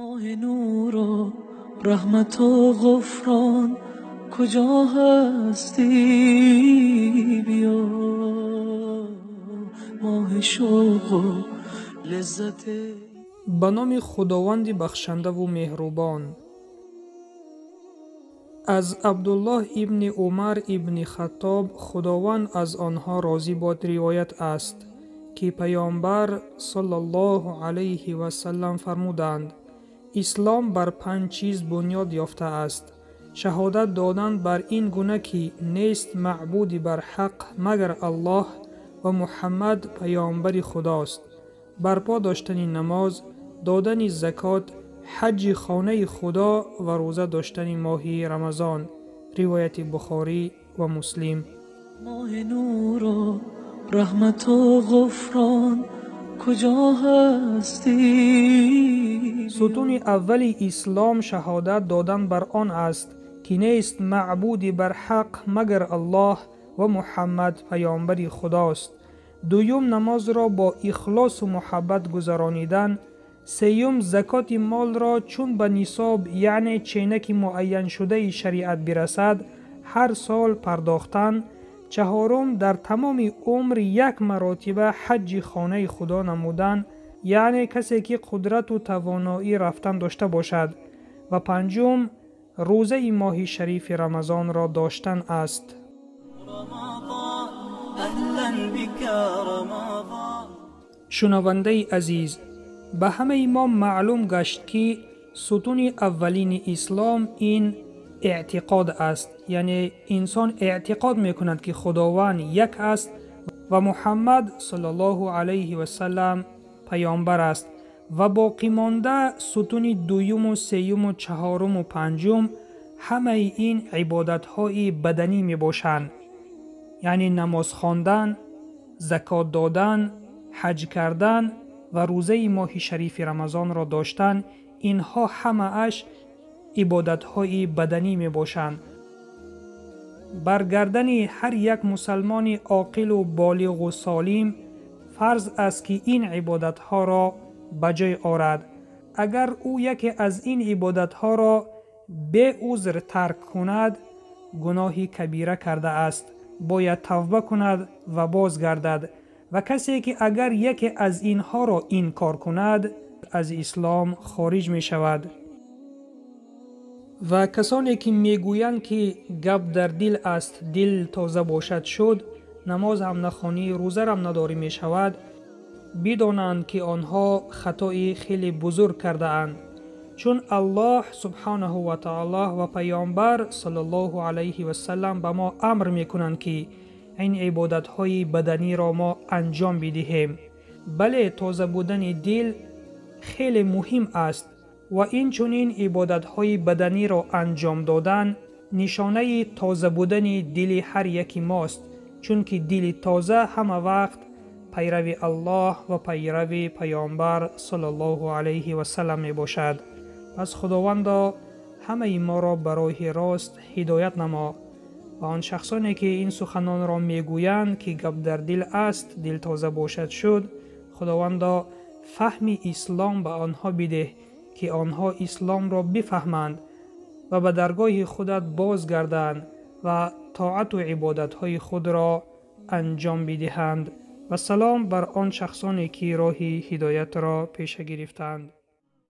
Моҳи нуру раҳмату ғуфрон, куҷо ҳастӣ биё, моҳи шавқу лаззат. Ба номи Худованди бахшандаву меҳрубон. Аз Абдуллоҳ ибни Умар ибни Хаттоб, Худованд аз онҳо розӣ бод, ривоят аст, ки Паёмбар саллаллоҳу алайҳи васаллам фармуданд: Ислом бар панҷ чиз бунёд ёфтааст. Шаҳодат додан бар ин гуна, ки нест маъбуди барҳақ магар Аллоҳ ва Муҳаммад паёмбари Худост, барпо доштани намоз, додани закот, ҳаҷҷи хонаи Худо ва рӯза доштани моҳи Рамазон. Ривояти Бухорӣ ва Муслим. Моҳи нуру раҳмату ғуфрон, куҷо ҳастӣ? Сутуни аввали Ислом шаҳодат додан бар он аст, ки нест маъбуди барҳақ магар Аллоҳ ва Муҳаммад паёмбари Худост. Дуюм, намозро бо ихлосу муҳаббат гузаронидан. Сеюм, закоти молро чун ба нисоб, яъне ченаки муайяншудаи шариат бирасад, ҳар сол пардохтан. Чаҳорум, дар тамоми умр як маротиба ҳаҷҷи хонаи Худо намудан, яъне касе ки қудрату тавоноӣ рафтан дошта бошад. Ва панҷум, рӯзаи моҳи шарифи Рамазонро доштан аст. Шунавандаи азиз, ба ҳамаи мо маълум гашт, ки сутуни аввалини Ислом ин эътиқод аст, яъне инсон эътиқод мекунад, ки Худованд як аст ва Муҳаммад саллаллоҳу алайҳи васаллам паёмбар аст. Ва боқимонда сутуни дуюму сеюму чаҳоруму панҷум ҳамаи ин ибодатҳои баданӣ мебошанд, яъне намоз хондан, закот додан, ҳаҷ кардан ва рӯзаи моҳи шарифи Рамазонро доштан. Инҳо ҳамааш ибодатҳои баданӣ мебошанд. Бар гардани ҳар як мусалмони оқилу болиғу солим фарз аст, ки ин ибодатҳоро ба ҷой орад. Агар ӯ яке аз ин ибодатҳоро беузр тарк кунад, гуноҳи кабира кардааст, бояд тавба кунад ва бозгардад. Ва касе ки агар яке аз инҳоро инкор кунад, аз Ислом хориҷ мешавад. Ва касоне ки мегӯянд, ки гап дар дил аст, дил тоза бошад шуд, намоз ҳам нахонӣ, рӯзарам надорӣ мешавад, бидонанд, ки онҳо хатои хеле бузург кардаанд, чун Аллоҳ субҳонаҳу ва таоло ва Паёмбар саллаллоҳу алайҳи васаллам ба мо амр мекунанд, ки ин ибодатҳои баданиро мо анҷом бидиҳем. Бале, тоза будани дил хеле муҳим аст ва инчунин ибодатҳои баданиро анҷом додан нишонаи тоза будани дили ҳар яки мост, чунки дили тоза ҳама вақт пайрави Аллоҳ ва пайрави Паёмбар саллаллоҳу алайҳи васаллам мебошад. Пас Худовандо, ҳамаи моро ба роҳи рост ҳидоят намо ва он шахсоне ки ин суханонро мегӯянд, ки гап дар дил аст, дил тоза бошад шуд, Худовандо, фаҳми Ислом ба онҳо бидеҳ, ки онҳо Исломро бифаҳманд ва ба даргоҳи худат бозгарданд ва тоату ибодатҳои худро анҷом бидиҳанд. Ва салом бар он шахсоне ки роҳи ҳидоятро пеша гирифтанд.